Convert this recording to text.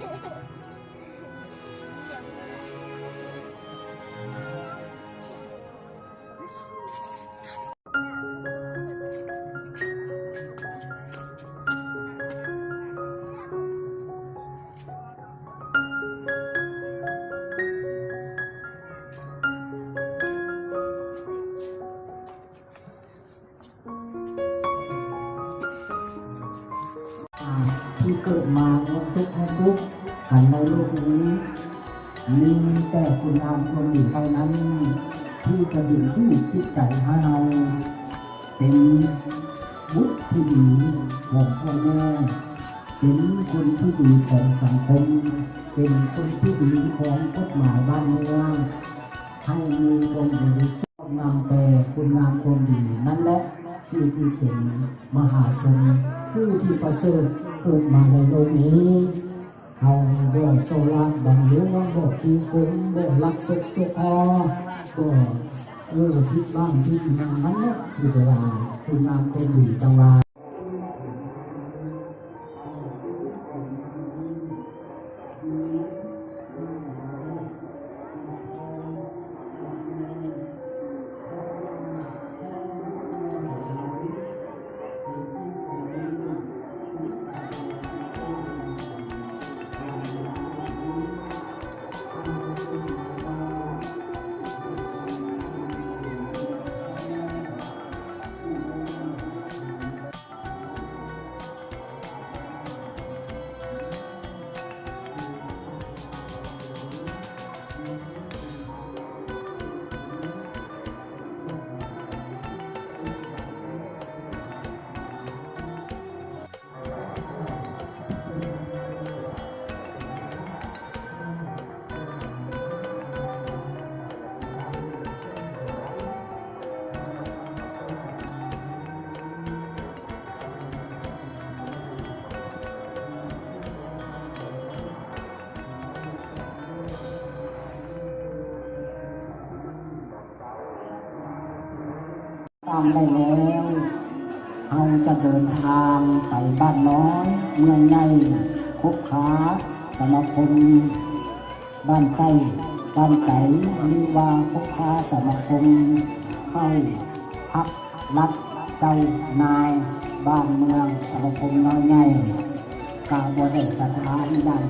ທີ່ເກີດມາມີສຸກໃຫ້ທຸກກັນໃນໂລກນີ້ ມີແຕ່ຄຸນງາມຄວາມດີເທົ່ານັ້ນ ທີ່ຈະດຶງດູດຈິດໃຈໃຫ້ເຮົາເປັນບຸດທີ່ດີຂອງພໍ່ແມ່ ເປັນຄົນທີ່ດີຂອງສັງຄົມ ເປັນຄົນທີ່ດີຂອງກົດໝາຍບ້ານເມືອງ ໃຫ້ມີຄວາມບໍລິສຸດ ນຳແຕ່ຄຸນງາມຄວາມດີນັ້ນແຫຼະ ທີ່ ທີ່ເປັນມະຫາຊົນຜູ້ທີ່ປະເສີດເກີດມາໃນໂລກນີ້. ເຮົາບໍ່ສໍ້ລາດບັງຫຼວງ ບໍ່ຂີ້ໂກງ ບໍ່ລັກຊົກຕົກຫໍ່ ບໍ່ ເອີ ຜິດບ້ານຜິດເມືອງ ນັ້ນແຫຼະ ທີ່ເອີ້ນວ່າຄຸນງາມຄວາມດີ. ຈັ່ງວ່າ ສ້າງໄດ້ແລ້ວ ເຮົາຈະເດີນທາງໄປບ້ານນ້ອຍເມືອງໃຫຍ່ ຄົບຄ້າສະມາຄົມບ້ານໃກ້ບ້ານໄກ ຫຼືວ່າຄົບຄ້າສະມາຄົມເຂົ້າພັກລັດເຈົ້ານາຍບ້ານເມືອງ ສະມາຄົມນ້ອຍໃຫຍ່ ກະບໍ່ໄດ້ສະຖານຢ່າງ